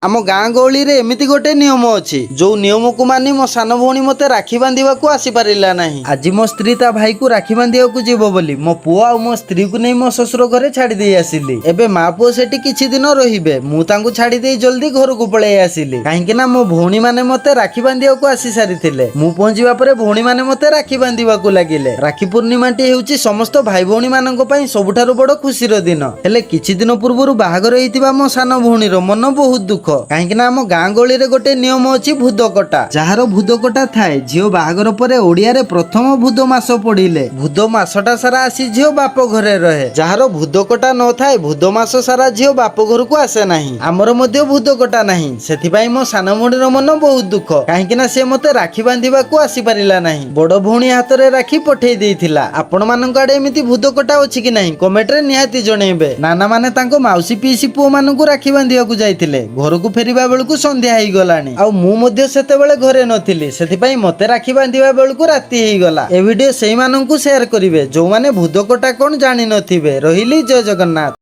ଆମ ଗାଁ ଗହଳିରେ ଏମିତି ଗୋଟେ ନିୟମ ଅଛି, ଯୋଉ ନିୟମକୁ ମାନି ମୋ ସାନ ଭଉଣୀ ମତେ ରାକ୍ଷୀ ବାନ୍ଧିବାକୁ ଆସିପାରିଲା ନାହିଁ। ଆଜି ମୋ ସ୍ତ୍ରୀ ତା ଭାଇକୁ ରାକ୍ଷୀ ବାନ୍ଧିବାକୁ ଯିବ ବୋଲି ମୋ ପୁଅ ଆଉ ମୋ ସ୍ତ୍ରୀକୁ ନେଇ ମୋ ଶ୍ୱଶୁର ଘରେ ଛାଡି ଦେଇ ଆସିଲି। ଏବେ ମା ପୁଅ ସେଠି କିଛି ଦିନ ରହିବେ। ମୁଁ ତାଙ୍କୁ ଛାଡି ଦେଇ ଜଲ୍ଦି ଘରକୁ ପଳେଇ ଆସିଲି, କାହିଁକି ନା ମୋ ଭଉଣୀ ମାନେ ମତେ ରାକ୍ଷୀ ବାନ୍ଧିବାକୁ ଆସି ସାରିଥିଲେ। ମୁଁ ପହଞ୍ଚିବା ପରେ ଭଉଣୀ ମାନେ ମତେ ରାକ୍ଷୀ ବାନ୍ଧିବାକୁ ଲାଗିଲେ। ରାକ୍ଷୀ ପୂର୍ଣ୍ଣିମାଟି ହେଉଛି ସମସ୍ତ ଭାଇ ଭଉଣୀ ମାନଙ୍କ ପାଇଁ ସବୁଠାରୁ ବଡ ଖୁସିର ଦିନ। ହେଲେ କିଛି ଦିନ ପୂର୍ବରୁ ବାହାଘର ହେଇଥିବା ମୋ ସାନ ଭଉଣୀର ମନ ବହୁତ ଦୁଃଖ, କାହିଁକି ନା ଆମ ଗାଁ ଗହଳିରେ ଗୋଟେ ନିୟମ ଅଛି, ଭୂତ କଟା। ଯାହାର ଭୂତ କଟା ଥାଏ, ଝିଅ ବାହାଘର ପରେ ଓଡିଆରେ ପ୍ରଥମ ଭୂତ ମାସ ପଡିଲେ ଭୂତ ମାସଟା ସାରା ଆସି ଝିଅ ବାପ ଘରେ ରହେ। ଯାହାର ଭୂତ କଟା ନଥାଏ, ଭୂତ ମାସ ସାରା ଝିଅ ବାପ ଘରକୁ ଆସେ ନାହିଁ। ଆମର ମଧ୍ୟ ଭୂତ କଟା ନାହିଁ। ସେଥିପାଇଁ ମୋ ସାନ ଭଉଣୀର ମନ ବହୁତ ଦୁଃଖ, କାହିଁକି ନା ସେ ମତେ ରାକ୍ଷୀ ବାନ୍ଧିବାକୁ ଆସିପାରିଲା ନାହିଁ। ବଡ ଭଉଣୀ ହାତରେ ରାକ୍ଷୀ ପଠେଇ ଦେଇଥିଲା। ଆପଣ ମାନଙ୍କ ଆଡେ ଏମିତି ଭୂତ କଟା ଅଛି କି ନାହିଁ, କମେଣ୍ଟରେ ନିହାତି ଜଣେଇବେ। ନାନା ମାନେ ତାଙ୍କ ମାଉସୀ ପିଇସି ପୁଅ ମାନଙ୍କୁ ରାକ୍ଷୀ ବାନ୍ଧିବାକୁ ଯାଇଥିଲେ। ଘରକୁ ଫେରିବା ବେଳକୁ ସନ୍ଧ୍ୟା ହେଇଗଲାଣି, ଆଉ ମୁଁ ମଧ୍ୟ ସେତେବେଳେ ଘରେ ନଥିଲି। ସେଥିପାଇଁ ମତେ ରାକ୍ଷୀ ବାନ୍ଧିବା ବେଳକୁ ରାତି ହେଇଗଲା। ଏ ଭିଡିଓ ସେଇମାନଙ୍କୁ ସେୟାର କରିବେ, ଯୋଉମାନେ ଭୂତ କଟା କଣ ଜାଣିନଥିବେ। ରହିଲି, ଜୟ ଜଗନ୍ନାଥ।